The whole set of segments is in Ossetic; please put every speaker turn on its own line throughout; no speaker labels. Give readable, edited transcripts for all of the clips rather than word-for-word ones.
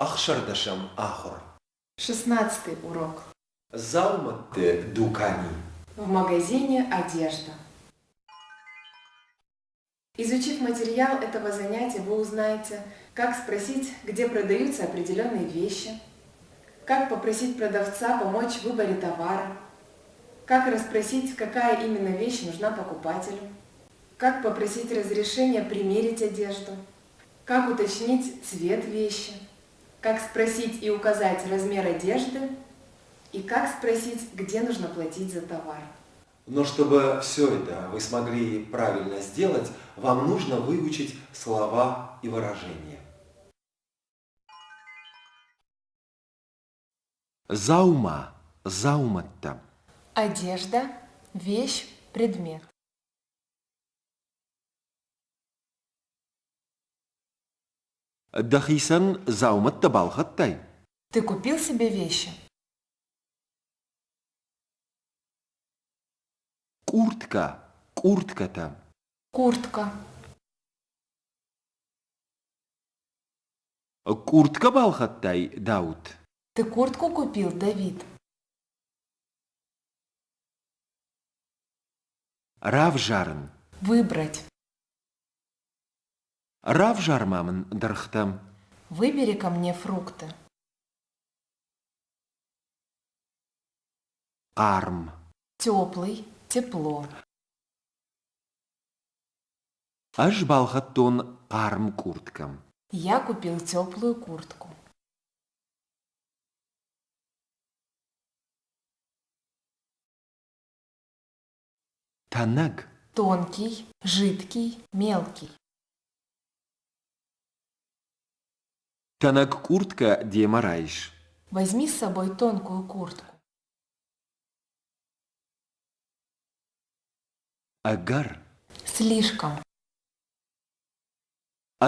Ӕхсӕрдӕсӕм ахуыр.
Шестнадцатый урок.
Дзаумӕтты дукани.
В магазине одежда. Изучив материал этого занятия, вы узнаете, как спросить, где продаются определенные вещи, как попросить продавца помочь в выборе товара, как расспросить, какая именно вещь нужна покупателю, как попросить разрешения примерить одежду, как уточнить цвет вещи, как спросить и указать размер одежды и как спросить, где нужно платить за товар.
Но чтобы все это вы смогли правильно сделать, вам нужно выучить слова и выражения. Дзаума, дзаумӕттӕ.
Одежда, вещь, предмет.
Дӕхицӕн дзаумӕттӕ балхӕдтай?
Ты купил себе вещи?
Къурткӕ, къурткӕтӕ.
Куртка.
Къурткӕ балхӕдтай, Даут?
Ты куртку купил, Давид?
Равзарын.
Выбрать.
Равзар-ма мын дыргътӕ.
Выбери-ка мне фрукты.
Хъарм.
Теплый, тепло.
Ӕз балхӕдтон хъарм къурткӕ.
Я купил теплую куртку.
Тӕнӕг.
Тонкий, жидкий, мелкий.
Тӕнӕг къурткӕ демӕ райс.
Возьми с собой тонкую куртку.
Ӕгӕр.
Слишком.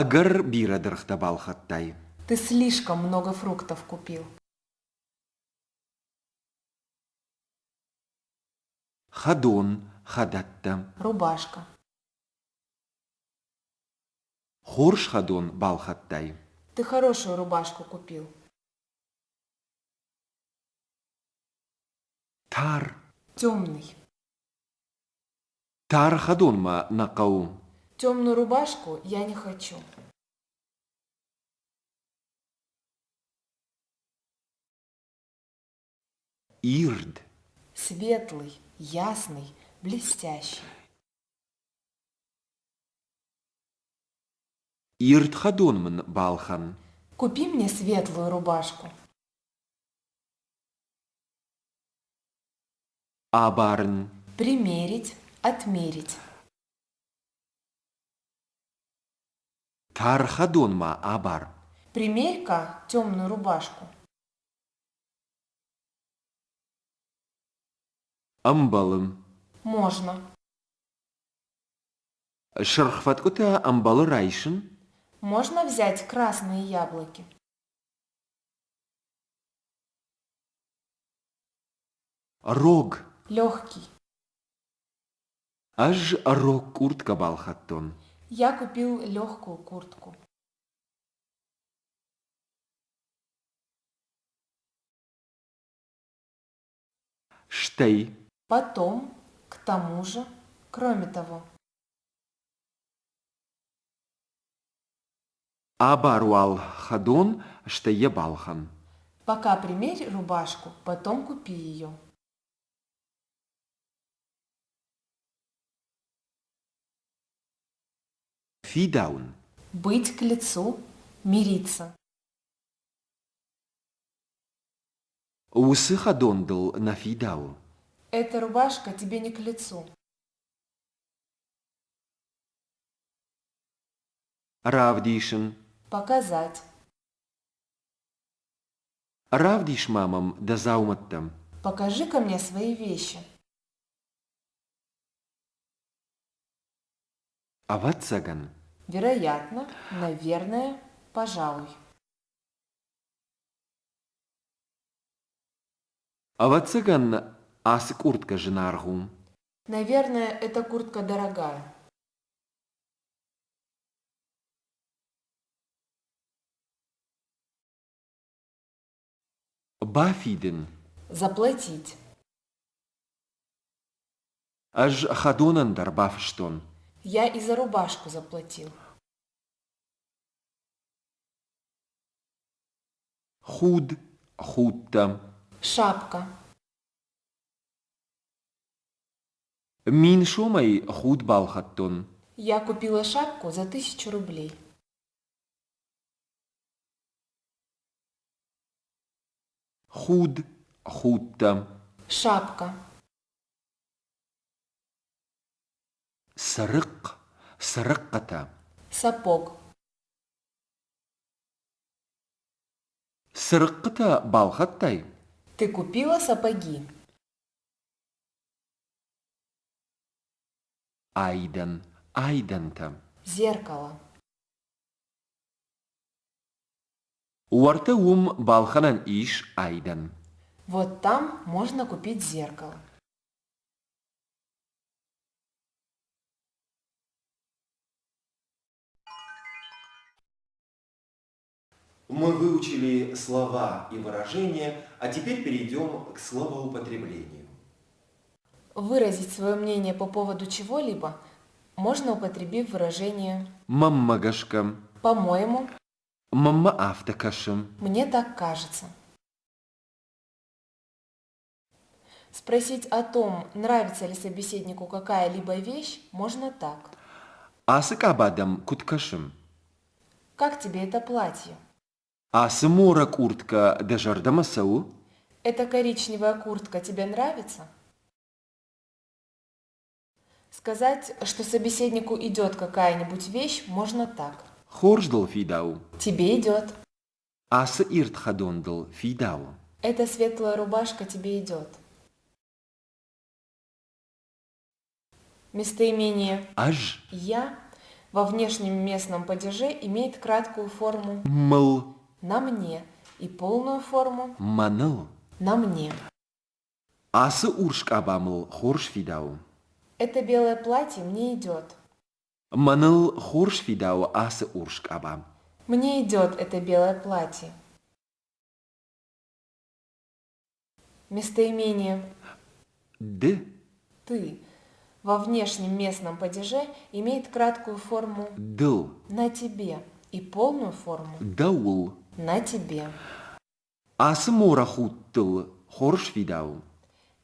Ӕгӕр бирӕ дыргътӕ балхӕдтай.
Ты слишком много фруктов купил.
Хӕдон, хӕдӕттӕ.
Рубашка.
Хорз хӕдон балхӕдтай.
Ты хорошую рубашку купил.
Тар.
Темный.
Тар хӕдон мӕ нӕ хъӕуы.
Темную рубашку я не хочу.
Ирд.
Светлый, ясный, блестящий.
Ирд хӕдон мын балхӕн.
Купи мне светлую рубашку.
Абарын.
Примерить, отмерить.
Тар хӕдон ма абар.
Примерь-ка темную рубашку.
Ӕмбӕлы.
Можно.
Сырх фӕткъуытӕ ӕмбӕлы райсын?
Можно взять красные яблоки.
Рог.
Легкий.
Ӕз рог къурткӕ балхӕдтон.
Я купил легкую куртку.
Стӕй.
Потом, к тому же, кроме того.
Абар уал хӕдон, стӕй йӕ балхӕн.
Пока примерь рубашку, потом купи ее.
Фидауын.
Быть к лицу, мириться.
Уыцы хӕдон дыл нӕ фидауы.
Эта рубашка тебе не к лицу.
Равдисын.
Показать.
Равдис-ма мӕм дӕ дзаумӕттӕ.
Покажи-ка мне свои вещи.
Ӕвӕццӕгӕн.
Вероятно, наверное, пожалуй.
Ӕвӕццӕгӕн, ацы къурткӕ зынаргъ у.
Наверное, эта куртка дорогая.
Бафидын.
Заплатить.
Ӕз хӕдонӕн дӕр бафыстон.
Я и за рубашку заплатил.
Худ, худтӕ.
Шапка.
Мин сомӕй худ балхӕдтон.
Я купила шапку за тысячу рублей.
Худ, худтӕ.
Шапка.
Цырыхъхъ, цырыхъхъытӕ.
Сапог.
Цырыхъхъытӕ балхӕдтай?
Ты купила сапоги?
Айдӕн, айдӕнтӕ.
Зеркало.
Уӕртӕ уым балхӕнӕн ис айдӕн.
Вот там можно купить зеркало.
Мы выучили слова и выражения, а теперь перейдем к словоупотреблению.
Выразить свое мнение по поводу чего-либо можно, употребив выражение
Мӕнмӕ гӕсгӕ.
«по-моему»,
Мӕнмӕ афтӕ кӕсы.
«мне так кажется». Спросить о том, нравится ли собеседнику какая-либо вещь, можно так.
Ацы къаба дӕм куыд кӕсы?
Как тебе это платье?
Ацы морӕ къурткӕ дӕ зӕрдӕмӕ цӕуы?
Эта коричневая куртка тебе нравится? Сказать, что собеседнику идет какая-нибудь вещь, можно так.
Хорз дыл фидауы.
Тебе идет.
Ацы ирд хӕдон дыл фидауы.
Эта светлая рубашка тебе идет. Местоимение
Ӕз
«я» во внешнем местном падеже имеет краткую форму
мыл
«на мне» и полную форму
мӕныл.
«на мне».
Ацы урс къаба мыл хорз фидауы.
Это белое платье мне идет.
Мӕныл хорз фидауы ацы урс къаба.
Мне идет это белое платье. Местоимение
Ды
«ты» во внешнем местном падеже имеет краткую форму
дыл
«на тебе» и полную форму
дӕуыл.
«на тебе».
Ацы морӕ худ дыл хорз фидауы.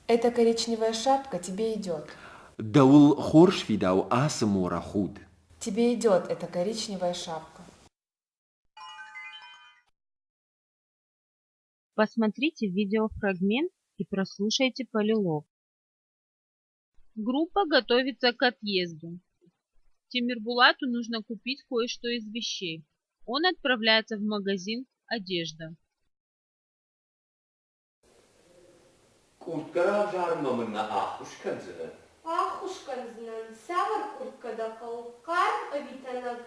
Эта коричневая шапка тебе идет.
Дӕуыл хорз фидауы ацы морӕ худ.
Тебе идет эта коричневая шапка.
Посмотрите видеофрагмент и прослушайте полилог.
Группа готовится к отъезду. Темирбулату нужно купить кое-что из вещей. Он отправляется в магазин «Одежда».
Къурткӕ равзарынмӕ мын нӕ ӕххуыс кӕндзынӕ?
Ӕххуыс кӕндзынӕн. Цавӕр къурткӕ дӕ хъӕуы, хъарм ӕви тӕнӕг?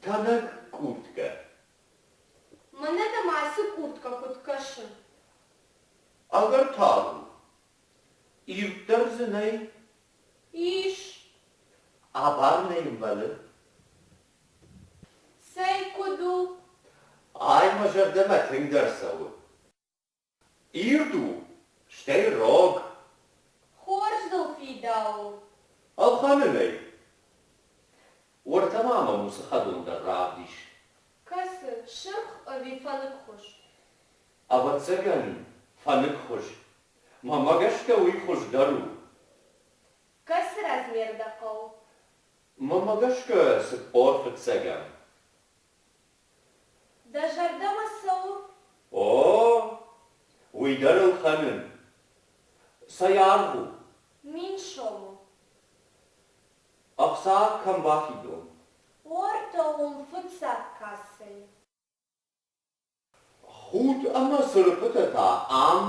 Тӕнӕг къурткӕ.
Мӕнӕ дӕм ацы къурткӕ куыд кӕсы?
Ӕгӕр талынг. Ирддӕр дзы нӕй?
Ис.
Абар нӕ мбӕлы?
Цӕй, куыд у?
Ай мӕ зӕрдӕмӕ тынгдӕр цӕуы. Ирд у, стӕй рог.
Хорз дыл фидауы.
Ӕлхӕнын ӕй. Уӕртӕ ма мӕм уыцы хӕдон дӕр равдис.
Кӕсы, сырх ӕви фӕныкхуыз?
Ӕвӕццӕгӕн, фӕныкхуыз. Мӕнмӕ гӕсгӕ уый хуыздӕр у.
Кӕцы размер дӕ хъӕуы?
Мӕнмӕ гӕсгӕ цыппор фыццӕгӕм.
Дӕ зӕрдӕмӕ цӕуы?
О, уый дӕр ӕлхӕнын. Цӕй аргъ у?
Мин сомы.
Ӕхца кӕм бафидон?
Уӕртӕ уым фыццаг кассӕйы.
Худ ӕмӕ цырыхъхъытӕ та ам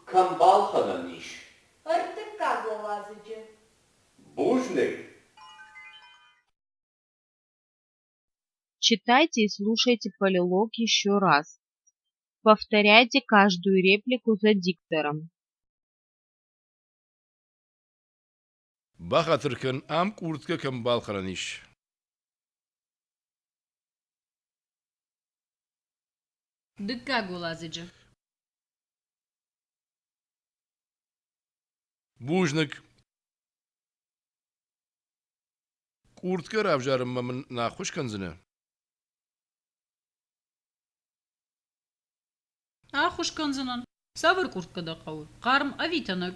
кӕм балхӕнӕн ис?
Ӕртыккаг уӕладзыджы.
Бузныг!
Читайте и слушайте полилог еще раз. Повторяйте каждую реплику за диктором.
Бахатыр кӕн, ам къурткӕ кӕм балхӕнӕн ис?
Дыккаг уӕладзыджы.
Бузныг. Къурткӕ равзарынмӕ мын нӕ ӕххуыс кӕндзынӕ?
Ӕххуыс кӕндзынӕн. Цавӕр къурткӕ дӕ хъӕуы? Хъарм ӕви тӕнӕг?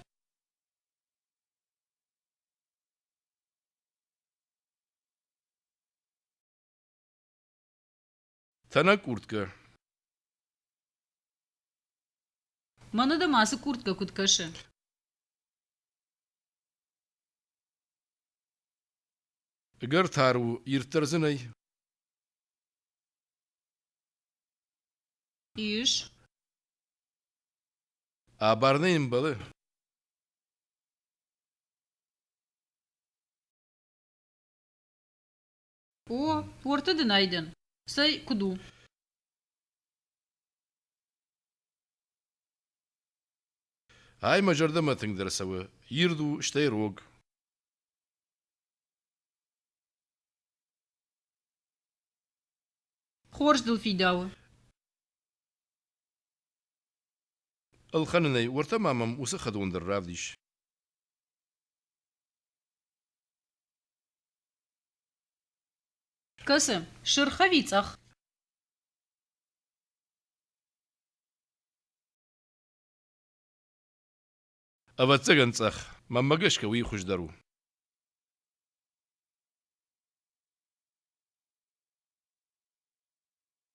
Тӕнӕг къурткӕ.
Мӕнӕ дӕм ацы къурткӕ куыд кӕсы?
Ӕгӕр тар у, ирддӕр дзы нӕй?
Ис.
Абар нӕ ӕмбӕлы?
О, уӕртӕ дын айдӕн. Цӕй, куыд у?
Ай мӕ зӕрдӕмӕ тынгдӕр цӕуы, ирд у, стӕй рог.
Хорз дыл фидауы.
Ӕлхӕнынӕй уӕртӕ ма мӕм уыцы хӕдон дӕр равдис.
Кӕсы, сырх ӕви цъӕх?
Ӕвӕццӕгӕн цъӕх. Мӕнмӕ гӕсгӕ уый хуыздӕр у.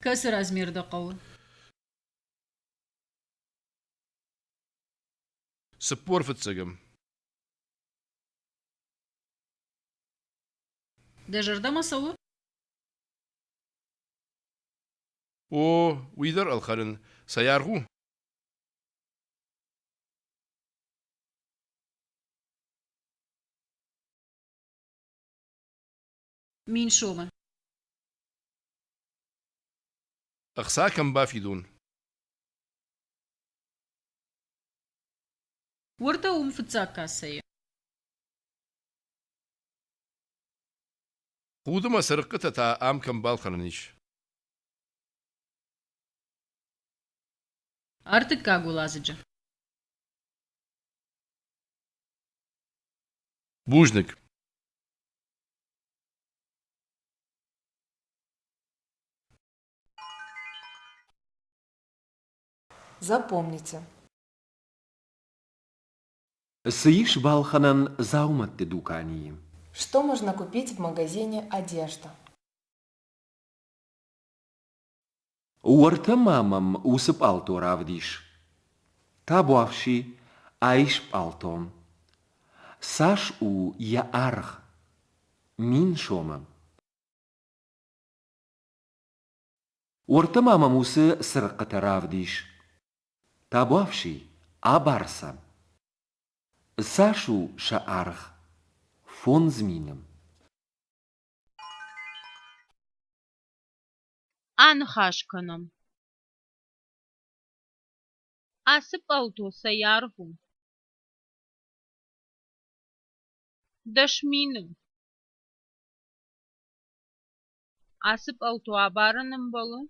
Кӕцы размер дӕ хъӕуы?
45-ӕм.
Дӕ зӕрдӕмӕ цӕуы?
О, уый дӕр ӕлхӕнын. Цӕй аргъ у?
1000 сомы.
Ӕхца кӕм бафидон?
Уӕртӕ уым фыццаг кассӕйы.
Худы мӕ цырыхъхъытӕ та ам кӕм балхӕнӕн ис?
Ӕртыккаг уӕладзыджы.
Бузныг.
Запомните.
Цы ис балхӕнӕн дзаумӕтты дуканийы?
Что можно купить в магазине «Одежда»?
Уӕртӕ ма мӕм уыцы пъалто равдис. Табуафси, айс пъалто. Цас у йӕ аргъ? 1000 сомы. Уӕртӕ ма мӕм уыцы цырыхъхъытӕ равдис. Табуафси, абар сӕ. Цас у сӕ аргъ? 5000.
Аныхас кӕнӕм. Ацы пъалто цӕй аргъ у? 10 000. Ацы пъалто абарын ӕмбӕлы?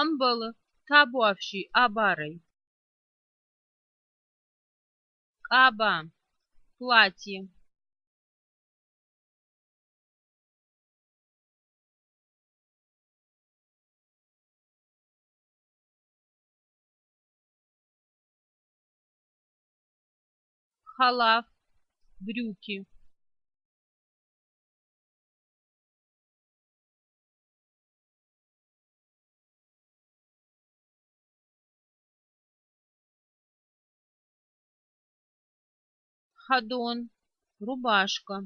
Ӕмбӕлы, табуафси, абар ӕй. Къаба, платье. Хӕлаф, брюки. Хӕдон, рубашка.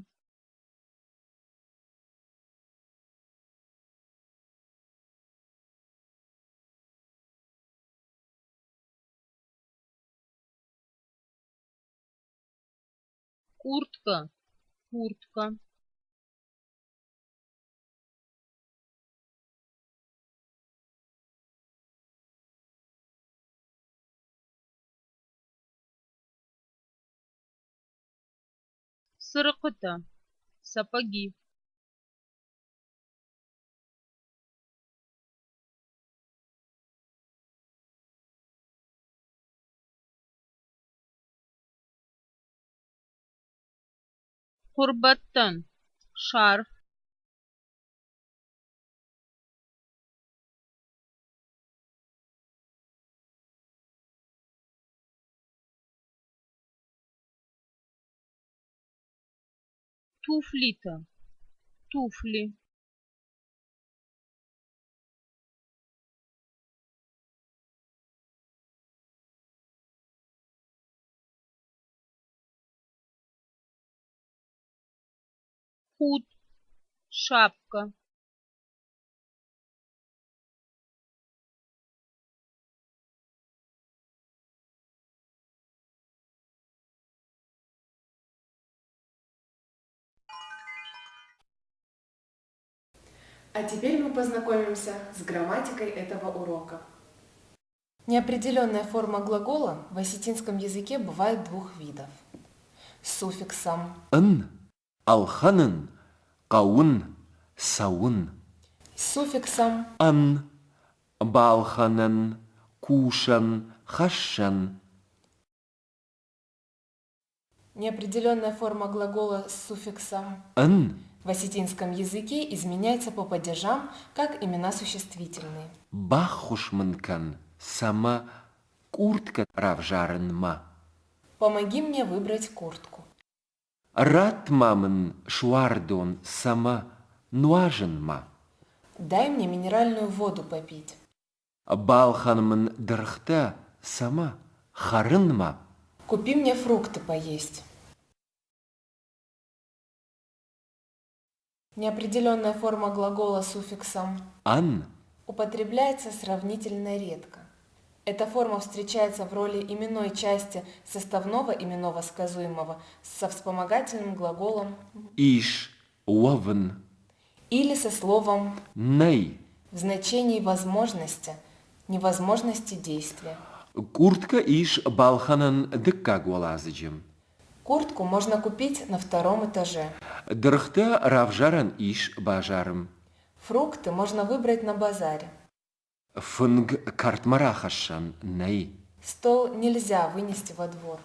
Куртка, куртка. Цырыхъхъытӕ, сапоги. Хъуырбӕттӕн, шарф. Туфлитӕ, туфли. Худ, шапка.
А теперь мы познакомимся с грамматикой этого урока. Неопределенная форма глагола в осетинском языке бывает двух видов. С суффиксом
Ын, ӕлхӕнын, хъӕуын, цӕуын.
С суффиксом
Ӕн, балхӕнӕн, кусӕн, хӕссӕн.
Неопределенная форма глагола с суффиксом
Ын,
в осетинском языке изменяется по падежам, как имена существительные.
Баххуыс мын кӕн, сӕмӕ, къурткӕ равзарынмӕ.
Помоги мне выбрать куртку.
Ратт-ма мын суардон сӕмӕ, нуазынмӕ.
Дай мне минеральную воду попить.
Балхӕн мын дыргътӕ сӕмӕ, хӕрынмӕ.
Купи мне фрукты поесть. Неопределенная форма глагола с суффиксом
Ӕн,
употребляется сравнительно редко. Эта форма встречается в роли именной части составного именного сказуемого со вспомогательным глаголом
Ис, уӕвын.
или со словом
Нӕй.
в значении возможности, невозможности действия.
Къурткӕ ис балхӕнӕн дыккаг уӕладзыджы.
Куртку можно купить на втором этаже.
Дыргътӕ равзарӕн ис базары.
Фрукты можно выбрать на базаре.
Фынг кӕртмӕ рахӕссӕн нӕй.
Стол нельзя вынести во двор.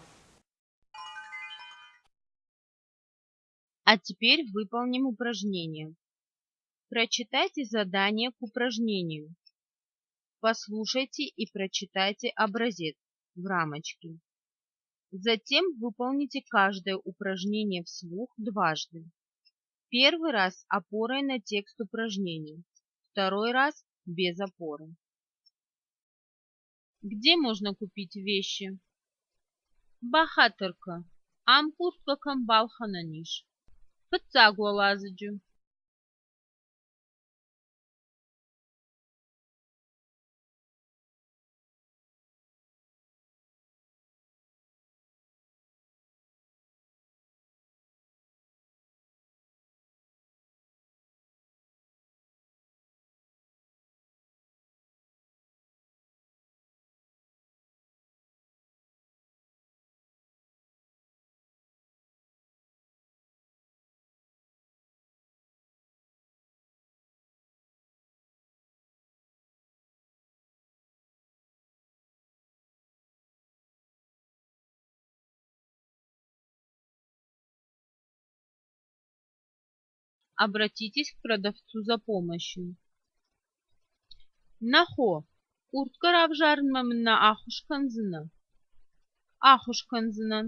А теперь выполним упражнение. Прочитайте задание к упражнению. Послушайте и прочитайте образец в рамочке. Затем выполните каждое упражнение вслух дважды. Первый раз с опорой на текст упражнения, второй раз без опоры. Где можно купить вещи? Бахатыр кӕн, ам къурткӕ кӕм балхӕнӕн ис? Фыццаг уӕладзыджы. Обратитесь к продавцу за помощью. Нӕ хо, къурткӕ равзарынмӕ мын нӕ аххуыс кӕндзынӕ? Аххуыс кӕндзынӕн.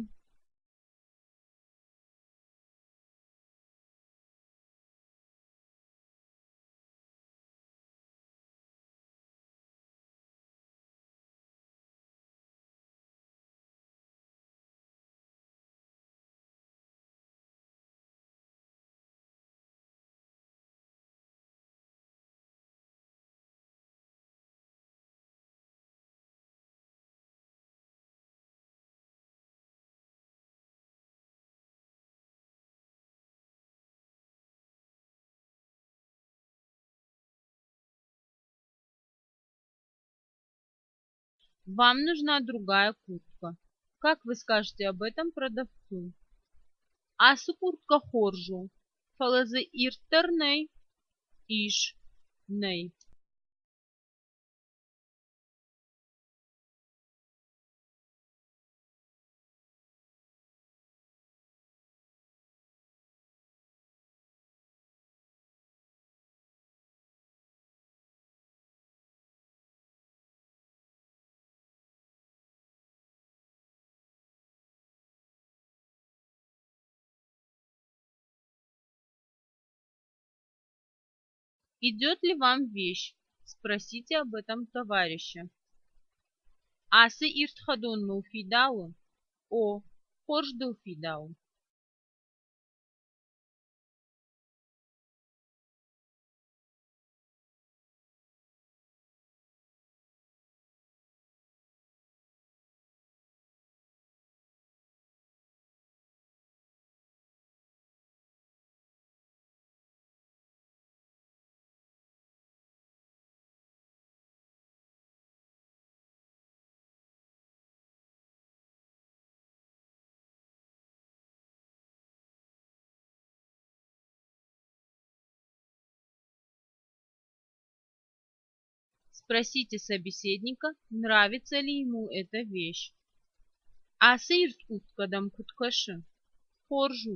Вам нужна другая куртка. Как вы скажете об этом продавцу? Ацы къурткӕ хорз у, фӕлӕ дзы ирддӕр нӕй? Ис. Нӕй. Идет ли вам вещь? Спросите об этом товарища. Ацы ирд хӕдон мыл фидауы? О, хорз дыл фидауы. Спросите собеседника, нравится ли ему эта вещь. Ацы ирд къурткӕ дӕм куыд кӕсы? Хорз у.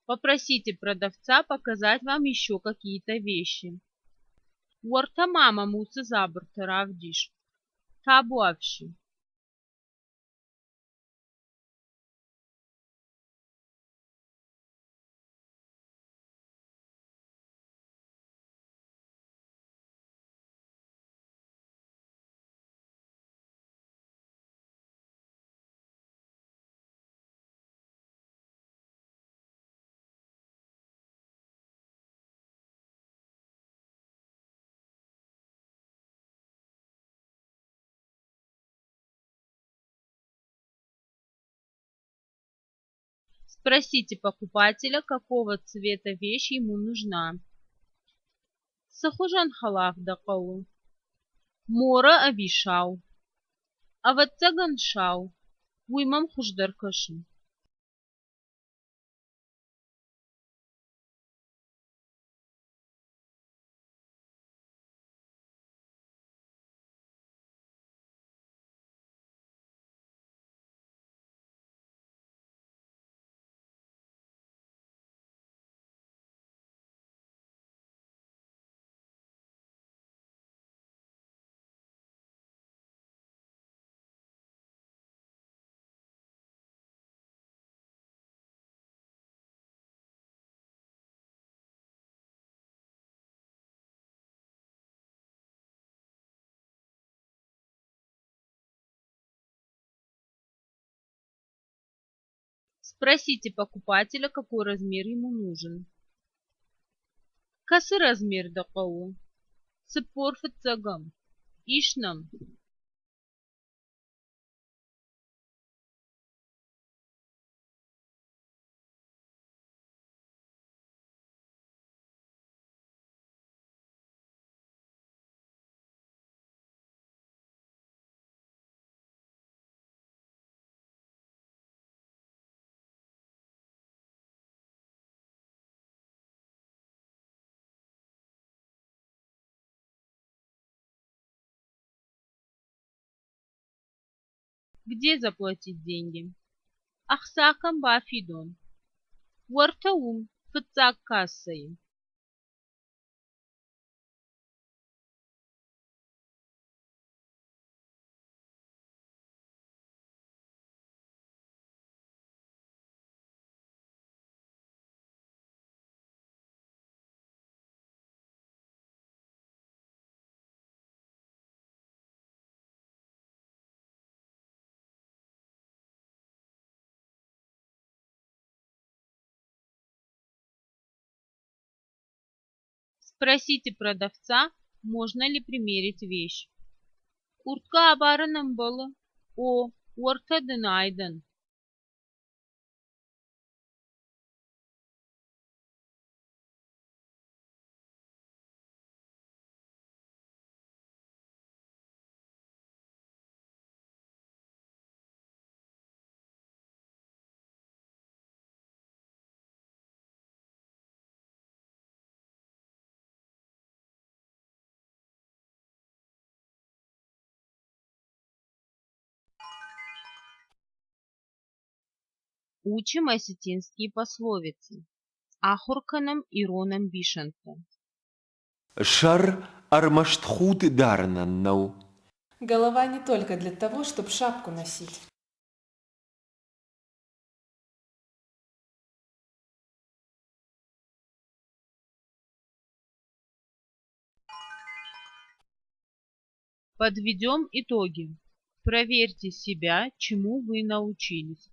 Попросите продавца показать вам еще какие-то вещи. Уӕртӕ ма мӕм уыцы дзабыртӕ равдис. Табуафси. Спросите покупателя, какого цвета вещь ему нужна. Цы хуызӕн хӕлаф дӕ хъӕуы? Морӕ ӕви сау? Ӕвӕццӕгӕн, сау. Уый мӕм хуыздӕр кӕсы. Спросите покупателя, какой размер ему нужен. Кӕцы размер дӕ хъӕуы? 45-ӕм. Ис нӕм. Где заплатить деньги? Ӕхца кӕм бафидон? Уӕртӕ уым, фыццаг кассӕйы. Спросите продавца, можно ли примерить вещь. Къурткӕ абарын ӕмбӕлы? О, уӕртӕ дын айдӕн.
Учим осетинские пословицы. Ахуыр кӕнӕм ирон ӕмбисӕндтӕ.
Сӕр ӕрмӕст худ дарынӕн нӕу.
Голова не только для того, чтоб шапку носить.
Подведем итоги. Проверьте себя, чему вы научились.